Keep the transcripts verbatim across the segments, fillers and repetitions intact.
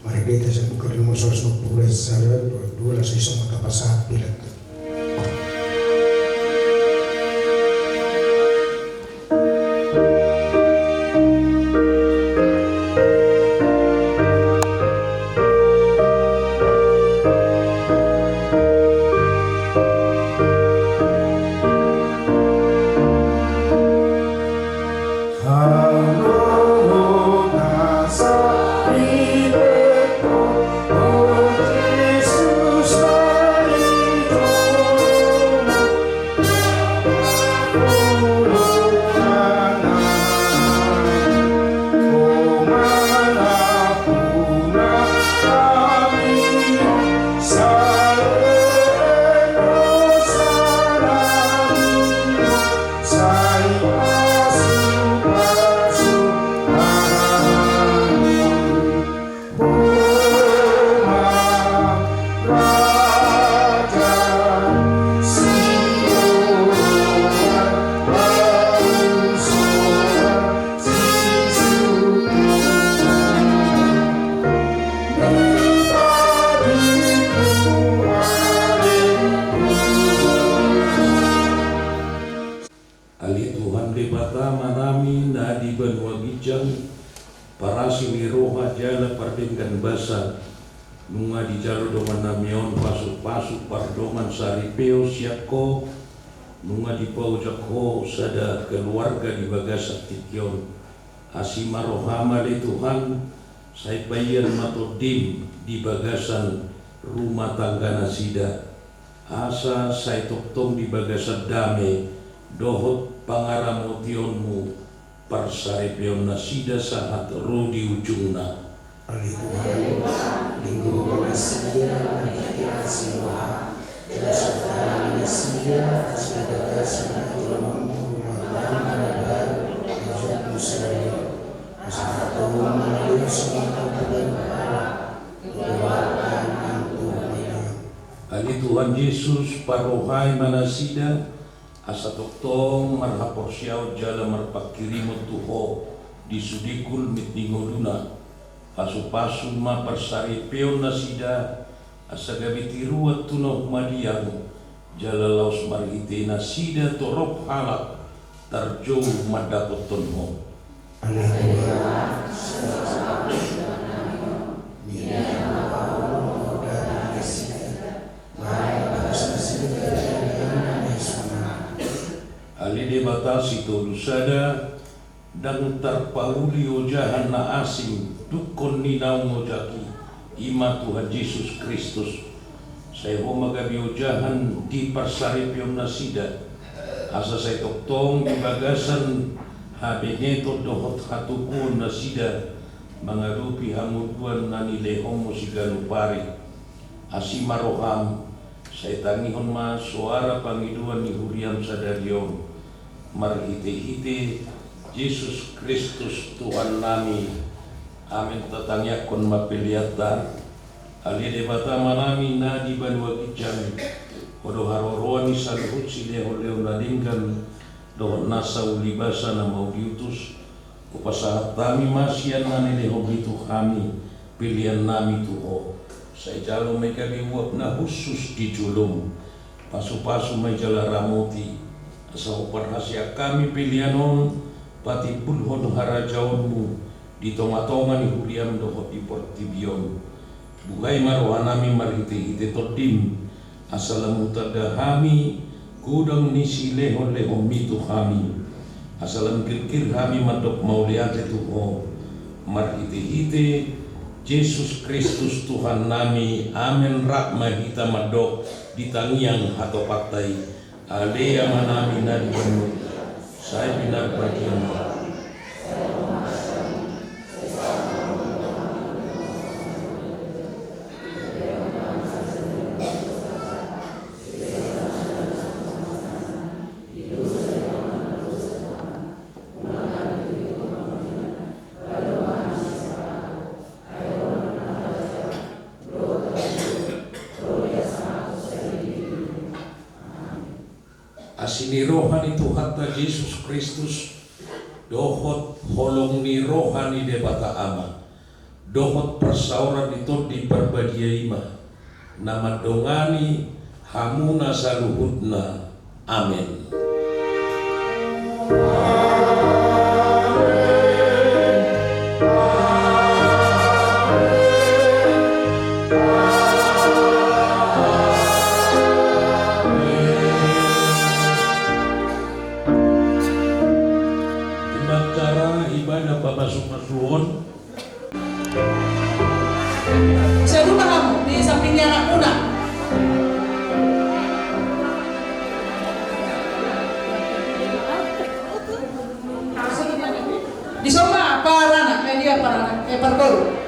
Mari kita sebutkan nomor seratus dua puluh, satu, dua, langsung sama kita pasang pilet. Ale Tuhan Debata Amanami na di banua ginjang, parasi ni roha jala pardenggan basa, nunga dijalo dongannami on pasupasu pardongan saripeon sian Ho, nunga dipaojak Ho sada keluarga di bagasan tingki on. Asi ma roham ale Tuhan, sai paian ma tondim di bagasan rumah tangga nasida, asa sai tongtong di bagasan dame dohot pangaramotionmu parsaripeon nasida sahat ro di ujungna. Ale Tuhan, linggohon ma nasida marhite asi ni roham, jala sombahon ma nasida atas bagasan hatuaonmu rumah tangga na baru di ujungmu sadari on. Asa tongtong ma nasida songon hatopan ni halak, tu keluarga nang tu rumah tangga. Ale Tuhan Jesus, parrohai ma nasida, asa tongtong marhaporseaon jala marpanghirimon tu Ho di sude gulmit ni ngoluna. Pasupasu ma parsaripeon nasida, asa gabe tiruan tu na humaliang, jala laos marhite nasida torop halak tarjou mandapothon Ho. Ale Tuhan, Sitolu sada, ndang tarpauli ojahan na asing, dungkon ni naung ojak i, i ma Tuhan Jesus Kristus. Sai Ho ma gabe ojahan di parsaripeon nasida, asa sai tongtong di bagasan habengeton dohot hatubuon nasida mangadopi hangoluan na nilehonmu siganup ari. Asi ma roham, sai tangihon ma soara pangidoan ni huriam sadari on, marhitehite Jesus Kristus Tuhannami. Amen. Tatangiangkon ma peleanta. Ale Debata Amanami na di banua ginjang, Ho do haroroan ni saluhut silehonlehon na denggan dohot nasa ulibasa na mauliutus. Hupasahat hami ma sian na nilehonmi tu hami peleannami tu Ho. Sai jalo ma i gabe uap na hushus di jolom. Pasupasu ma i jala ramoti, asa huparhaseang hami pelean on patimbulhon harajaonmu di tongatonga ni huriam dohot di portibi on. Buhai ma rohanami marhitehite Tondim, asa lam hutanda hami godang ni silehonlehonmi tu hami, asa lam girgir hami mandok mauliate tu Ho, marhitehite Jesus Kristus Tuhannami. Amen. Rap ma hita mandok di tangiang hatopanta i. Ale Amanami na di banua, sai pinarbadia ma. Asi ni roha ni Tuhanta Jesus Kristus, dohot holong ni roha ni Debata Ama, dohot parsaoran ni Tondi Parbadia i ma na mandongani hamuna saluhutna. Amen. Ima acara ibadah pamasumasuon. Sai duduk hamu di samping ni anakmuna. Dison ma paranak, eh, dia paranak, eh, parboru.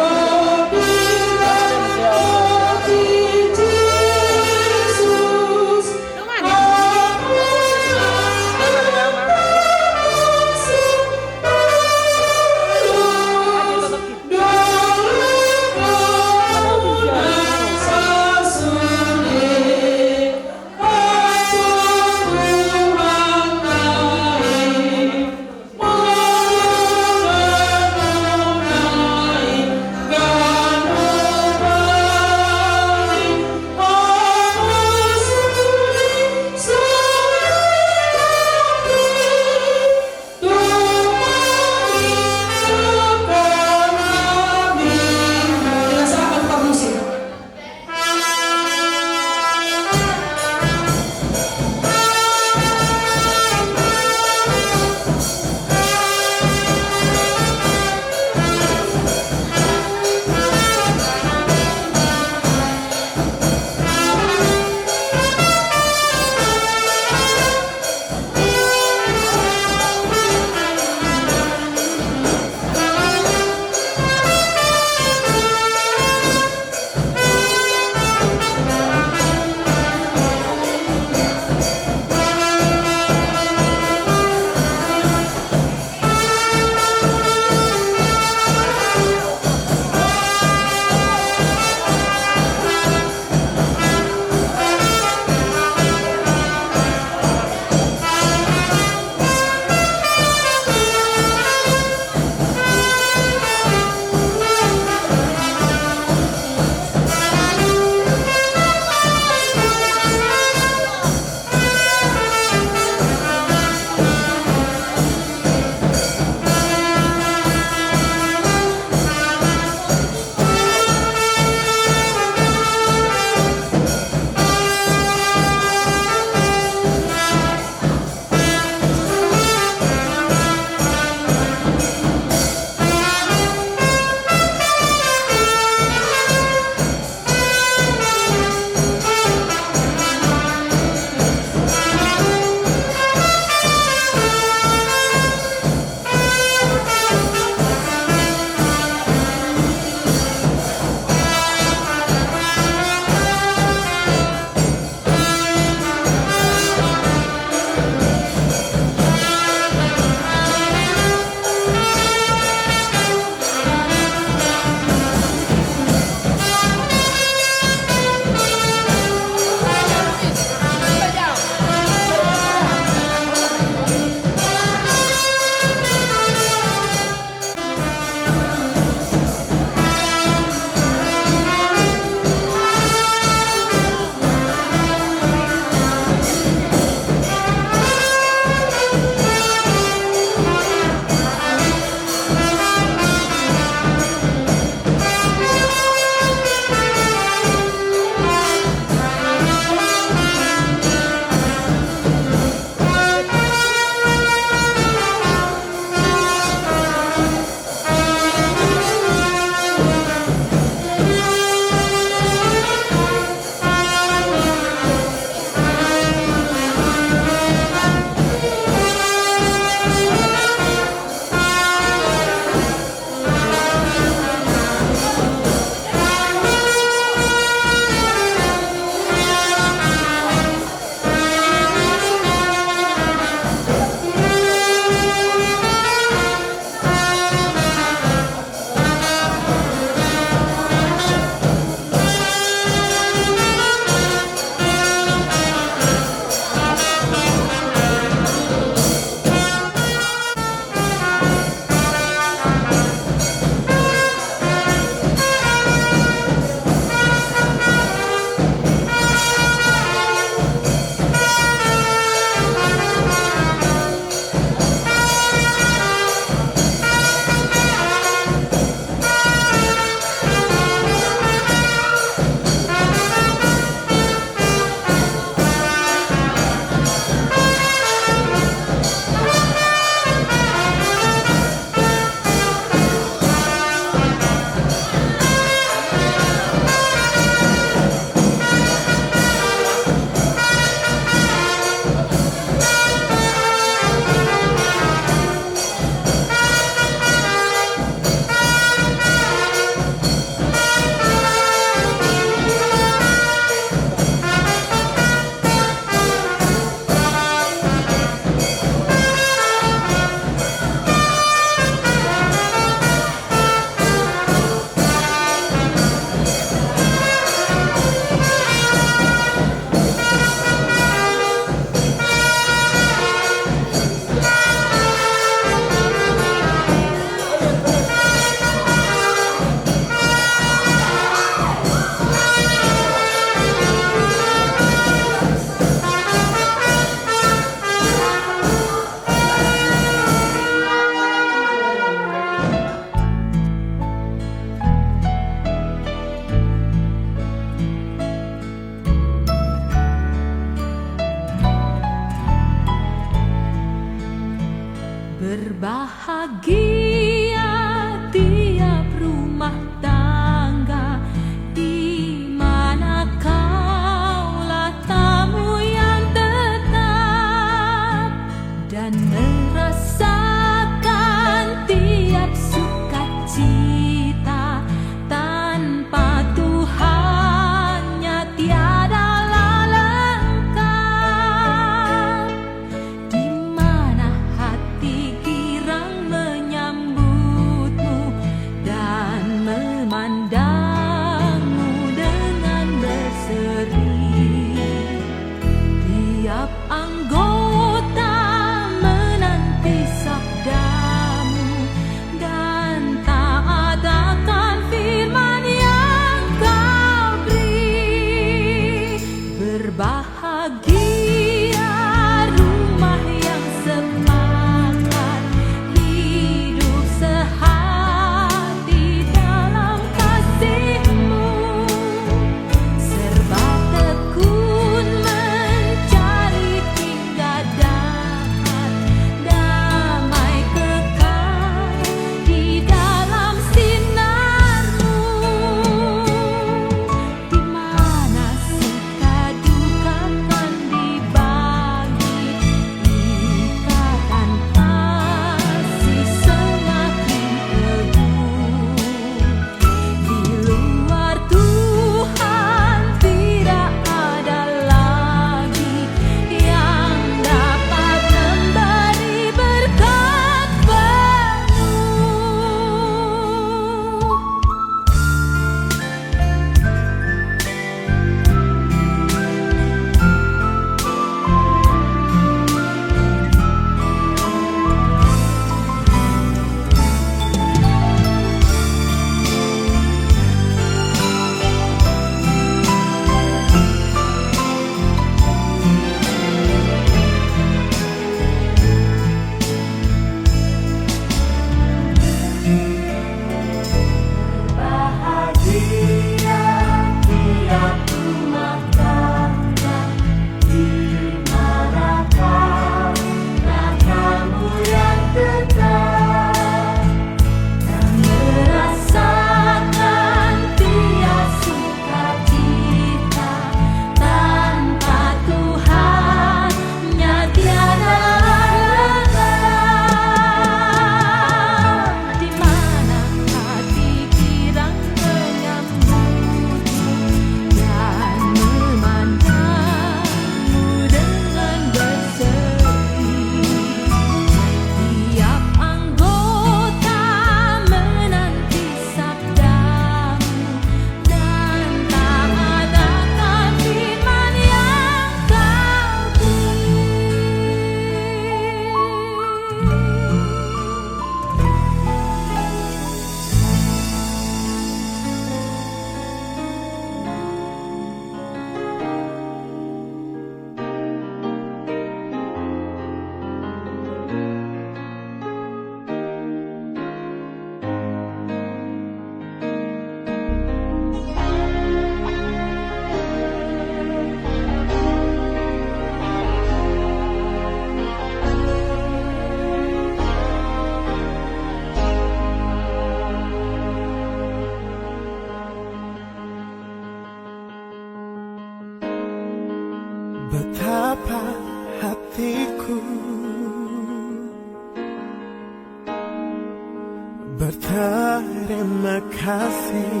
Terima kasih,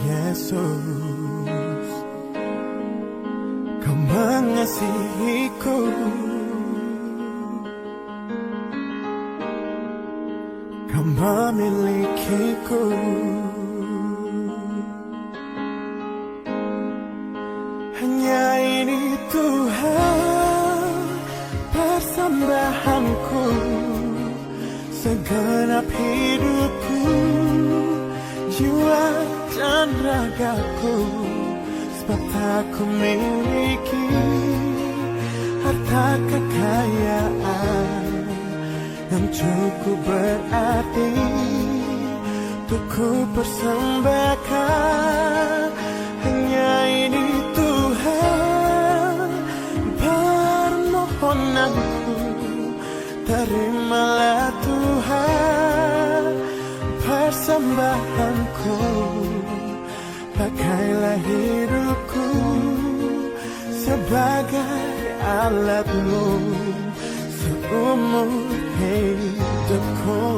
Yesus, Kau mengasihiku, Kau memilikiku. Hanya ini, Tuhan, persembahanku, segenap hidupku, jiwa dan ragaku, sebab tak ku miliki harta kekayaan yang cukup berarti untuk ku persembahkan. Hanya ini, Tuhan, permohonanku. Terimalah, Tuhan, persembahanku. Pakailah hidupku sebagai alat-Mu seumur hidupku.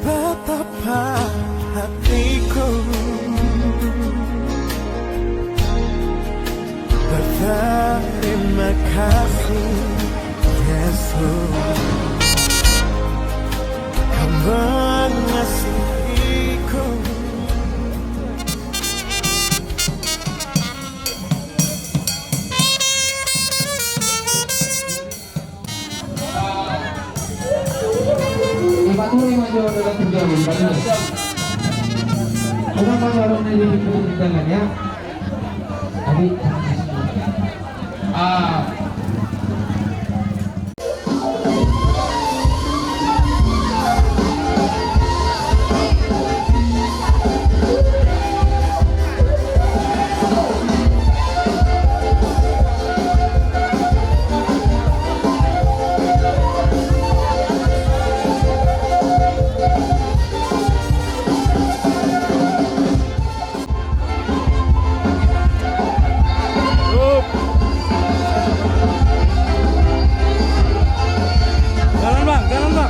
Betapa hatiku berterima kasih, Yesus, Kau mengasihiku. Ipaturi ma jo dalam perjalanan, ipaturi. Udah, Pak, baru nih di pinggir jalan, ya. Tadi. Ah. Jalan, Bang, jalan, Bang.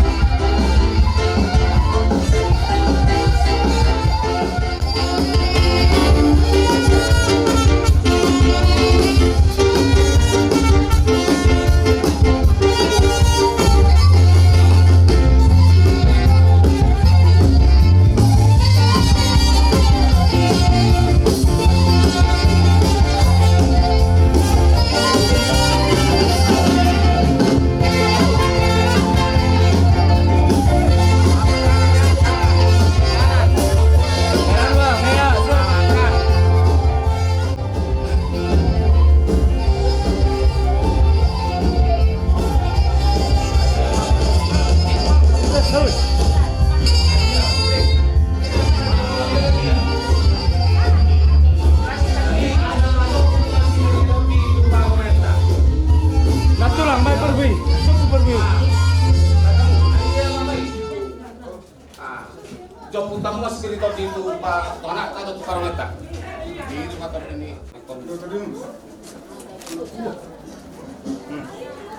Ah, jompunta ma spiritu di tu pa, tu anakta dohot tu parumaenta. Di rumah tangga ni. Hmm.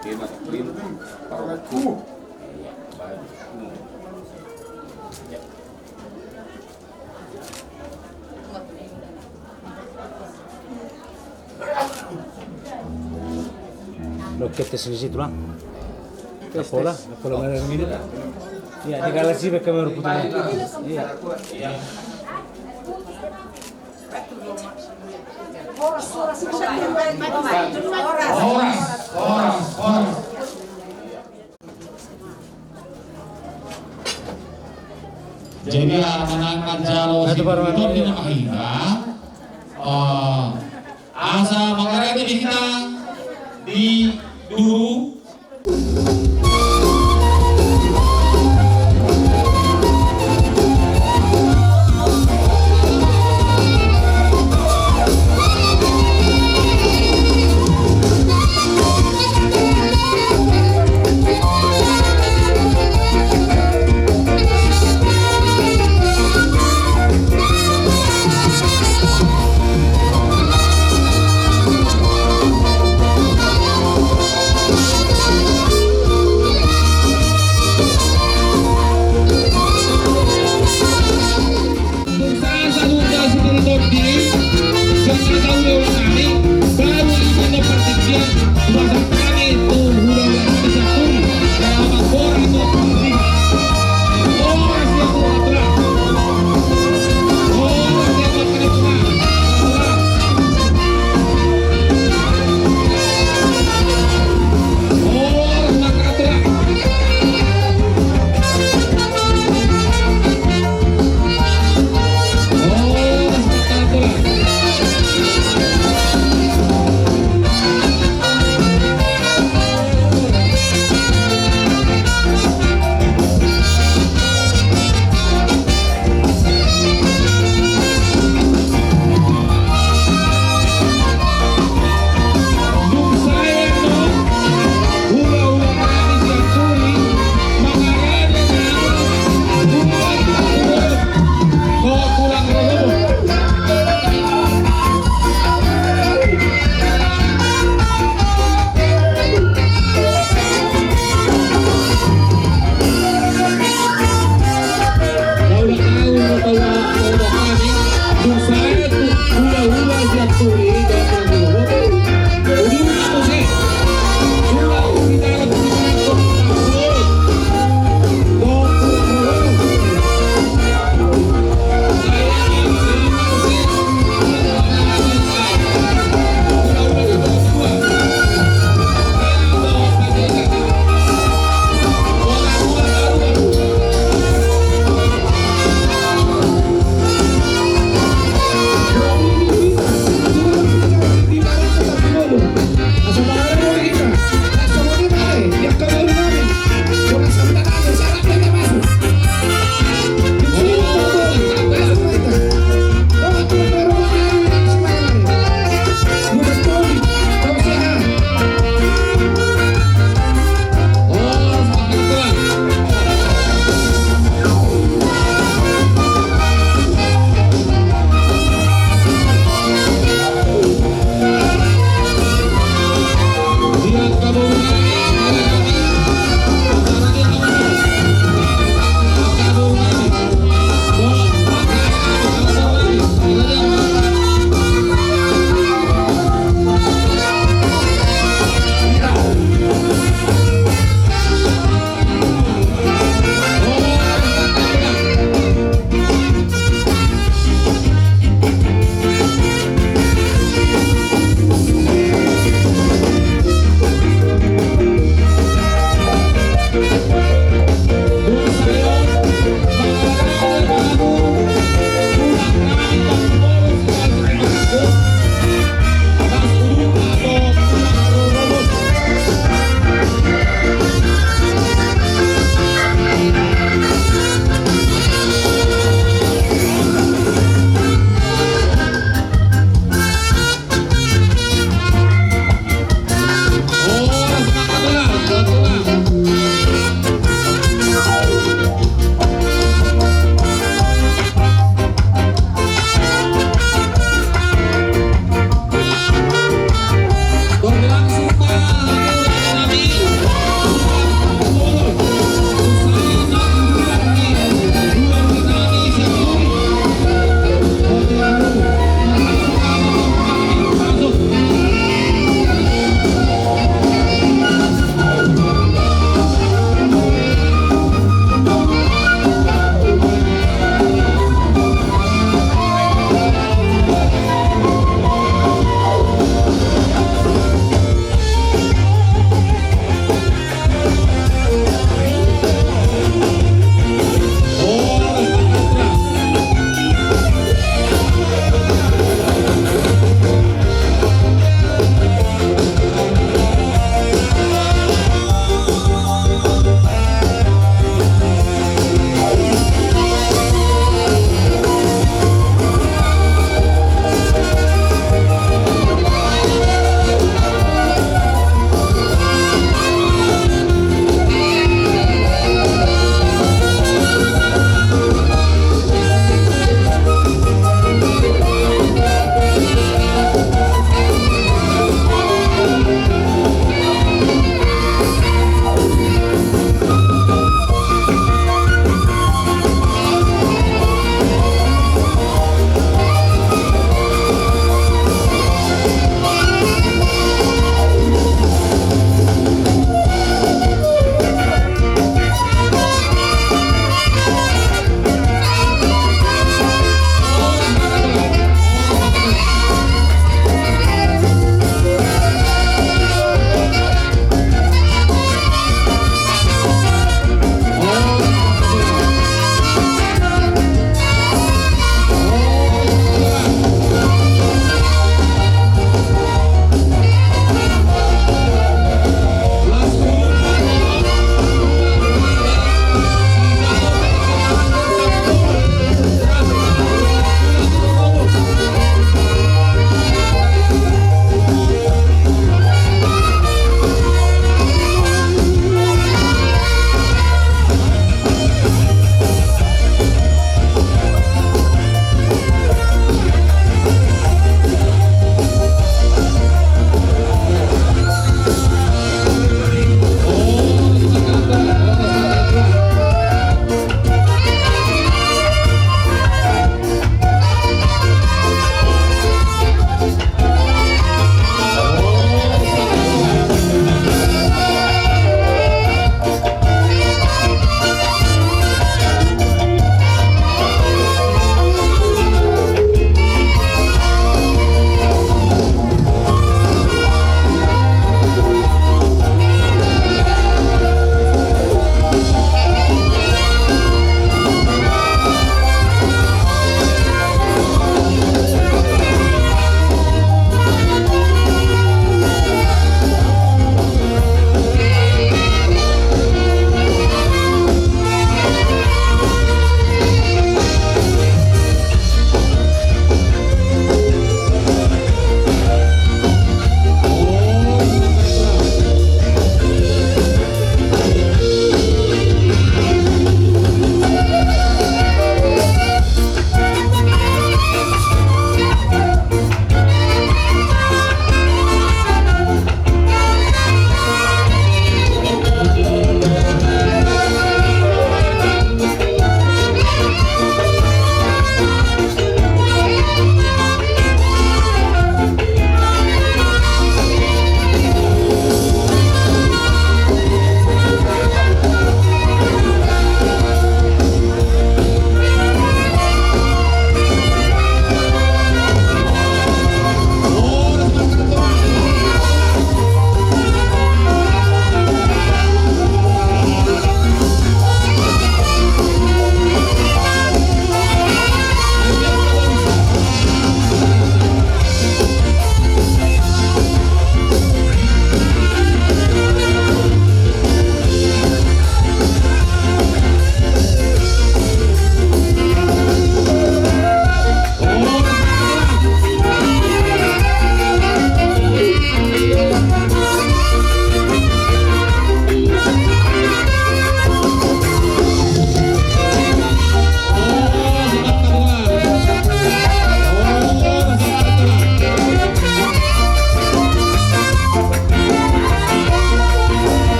Di rumah, di rumah. Parumaenta. Iya, baik. Hmm. Ya. Oke, tes di situ lah. Tes, pola, tes. Pola mana ini? Iya, di galas sih, kamera putar. Iya. Horas, horas, horas. Jadi, ala manang manjalo sipitoni na mahita, eh, asa mangarade hita di duru.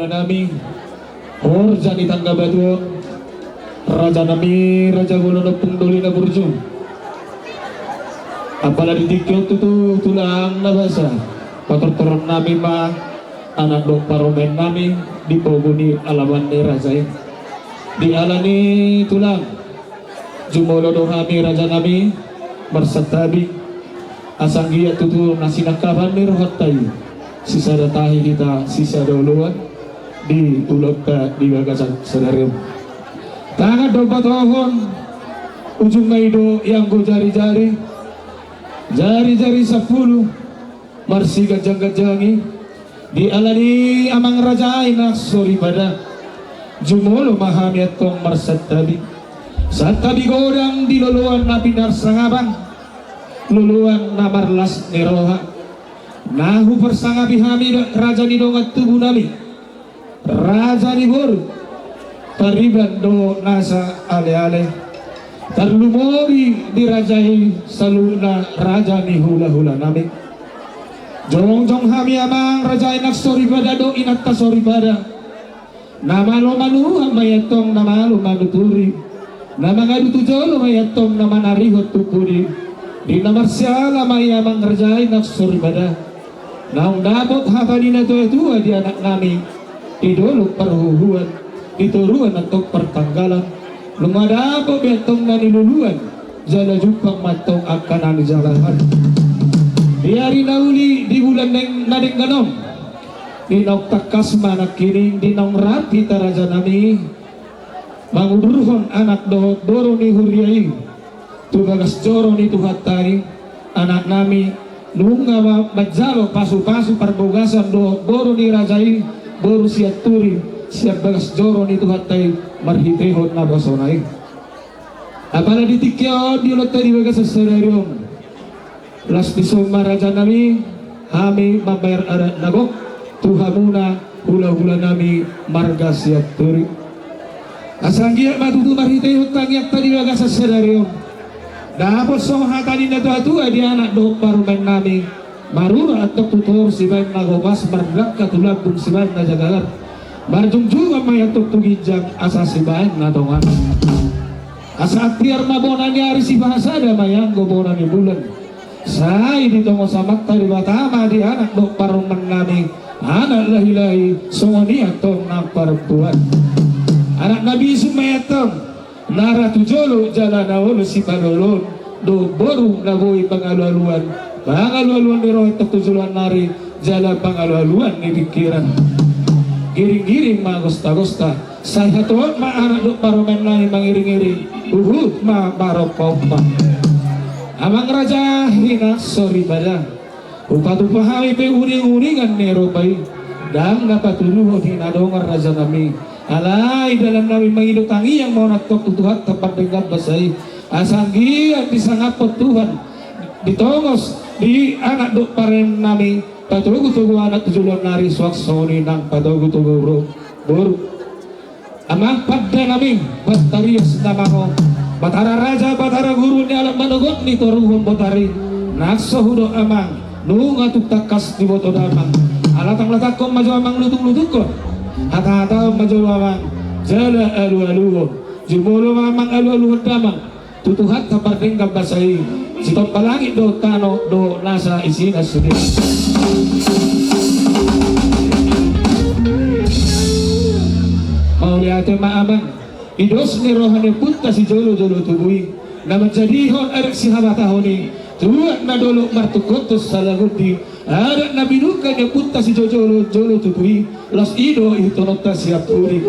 nami, horja ni tangga batu on, raja nami, raja bolon ompung doli na burju. Apala di tingki on tutu tulang na basa, patortoron nami ma anak dohot parumaen nami di pogu ni alaman ni raja i. Di ala ni tulang, jumolo do hami raja nami marsantabi, asa anggiat tutu na sinangkapan ni rohanta i, sisada tahi hita sisada oloan di ulaonta di bagasan sadari on. Tangan do patohon, ujungna i do ianggo jarijari, jarijari sampulu marsiganjangganjangi. Di ala ni amang raja i na soripada, jumolo ma hami antong marsantabi. Santabi godang di loloan na pinarsangapan, loloan na marlas ni roha. Na huparsangapi hami do-, raja ni dongan tubu nami, raja ni boru, pariban dohot nasa aleale. Tarlumobi di raja i saluhutna raja ni hulahula nami. Jongjong hami amang raja i na soripada dohot inanta soripada. Na malo manuat ma i antong na malo manuturi. Na mangadu tu jolo ma i antong na manarihon tu pudi. Di na marsiala ma i amang raja i na soripada. Naung dapot hata ni natuatua di anak nami, di dolok parhuhuan, di toruan antong partanggalan. Nunga dapot be antong na niluluan, jala jumpang ma antong angka na nijalahan. Di ari na uli di bulan deng-, na denggan on, di naung tangkas ma nangkining, di naung rap hita raja nami mangudurhon anak dohot boru ni huria i tu bagas joro ni Tuhanta i, anak nami, nunga ma-, manjalo pasupasu parbagason dohot boru ni raja i, boru Sianturi, sian bagas joro ni Tuhanta i, marhitehon na basona i. Apala di tingki on di ulaonta di bagasan sadari on, las dison ma raja nami, hami mambayar adat na gok tu hamuna hulahula nami marga Sianturi. Asa anggiat ma tutu marhitehon tangiangta di bagasan sadari on, dapot songon hata ni natuatua di anak dohot parumaen nami, marura antong tu toru sibaen na gopas, mardangka tu lambung sibaen na jagalan, marjungjungan ma i antong tu ginjang asa sibaen na tongan. Asa tiar ma bona ni ari, sipahasada ma i anggo bona ni bulan. Sai ditongos Amanta Debata ma di anak dohot parumaen nami, anak lahilahi, songon i antong nang parompuan. Anak na bisuk ma i antong, na ra tu jolo jala na olo sipaloloon, dohot boru na boi pangalualuan, pangalualuan ni roha antong tu joloan ni ari, jala pangalualuan ni pingkiran. Giringgiring ma gostagosta, sai hatohot ma anak dohot parumaen nami mangiringiring, huhut ma marompaompa. Amang raja i na soripada, hupatupa hami pe uninguningan ni roha i, ndang na patuluhon i na dongan raja nami. Alai dalan nami mangido tangiang ma on antong tu Tuhanta pardenggan basa i, asa anggiat disangaphon Tuhan, ditongos di anak dohot parumaen nami, patogutogu anak tu joloan ni ari, suang songon i nang patogutogu ro-, boru. Amang pande nami, Batarias na mango, Batara Raja, Batara Guru, nialap manogot nitoruhon botari, nang so hudok amang, nunga tung tangkas diboto damang. Alatanglatangkon ma jo amang, lutunglutunghon, hatahatahon ma jo amang, jala alualuhon. Jumolo ma amang alualuhon damang tu Tuhanta pardenggan basa i, sitompa langit dohot tano dohot nasa isina sude. Mauliate ma amang, di dos ni roha ni ompunta sijolojolo tubu i, na manjadihon adat sihabatahon i, tuat na dolok martungkot tu salagundi, adat na binungka ni ompunta sijolojolo tubu i, laos i do ihuthononta sian pudi.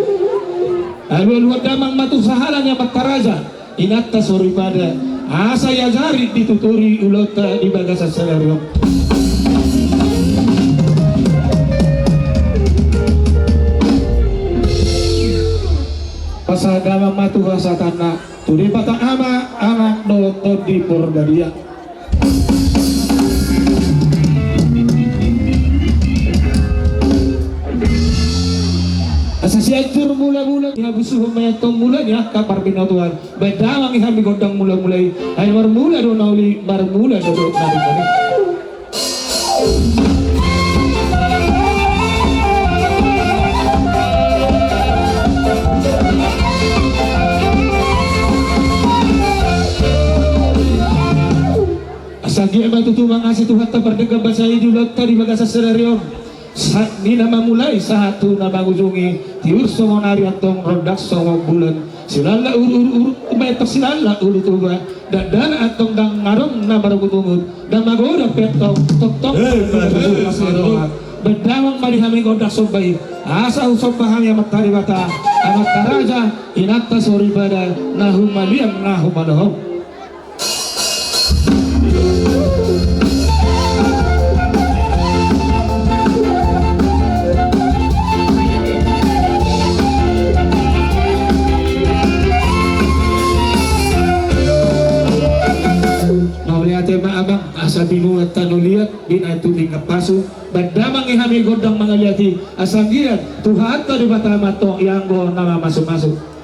Alualuhon damang ma tu sahala ni amanta raja, inanta soripada, asa iajari dituturi ulaonta di bagasan sadari on. Pasahat damang ma tu hasahatanna, tu Debata Ama, Anak dohot Tondi Porbadia. Asa Sianjur Mulamula, dihabusuhon ma i antong mula ni angka parbinotoan. Baen damang i hami gondang mulamula i. Ai marmula do na uli, marmula do dohot na uli. Ia ma tutu mangasi Tuhanta pardenggan basa i di ulaonta di bagasan sadari on. Sahat ni na mamulai sahat tu na mangujungi, tiur songon ari antong, rondang songon bulan. Silala uru, uru, uru, ubaen tong silala ulu tuba. Dakdanak antong ndang adong na marungutungut. Ndang magodang pe antong, tongtong. Eh, ma tutu, ma tutu. Baen damang ma di hami gondang somba i. Asa husomba hami Amanta Debata, Amanta Raja, Inanta Soripada, na humaliang na humanohong. Mauliate ma amang, asa binuat tano liat, binaen tu pinggan pasu, baen damang i hami gondang mangaliat i, asa anggiat Tuhanta Debata ma antong ianggo na mamasumasu.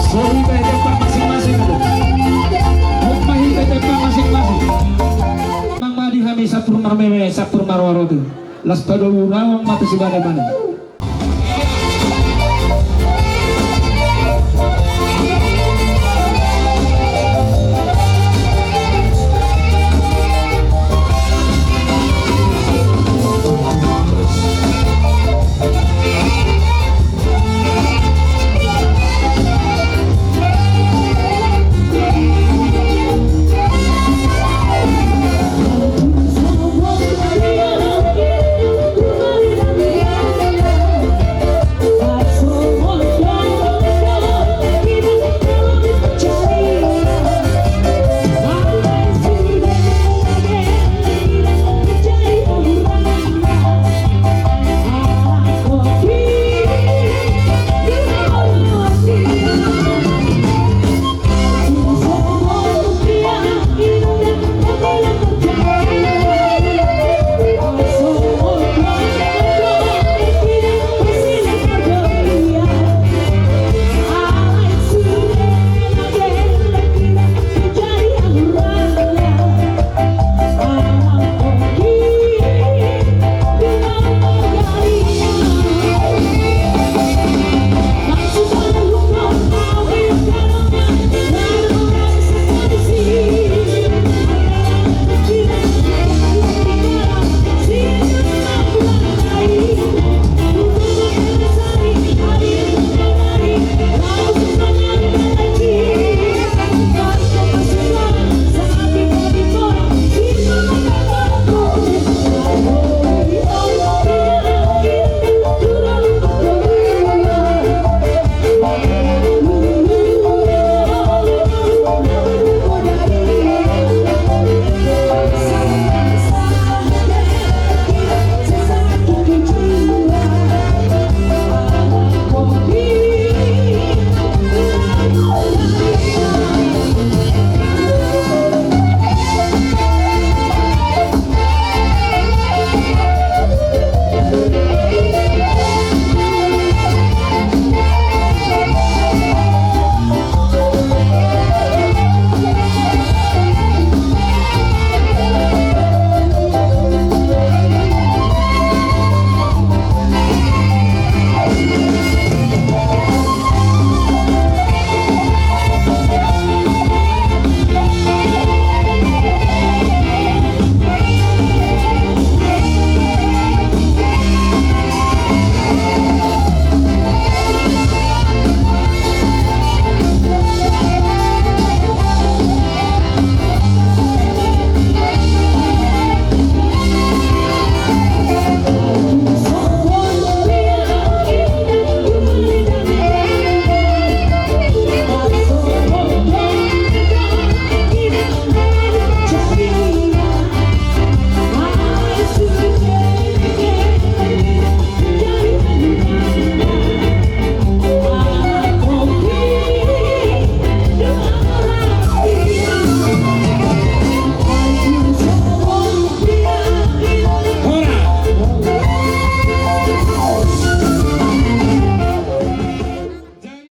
Sori pe tempat masing-masing. Hop ma hita tempat masing-masing. Mang ma di hami sampur marmeme, sampur marwarotu. Las tado urawang mata sibane-bane.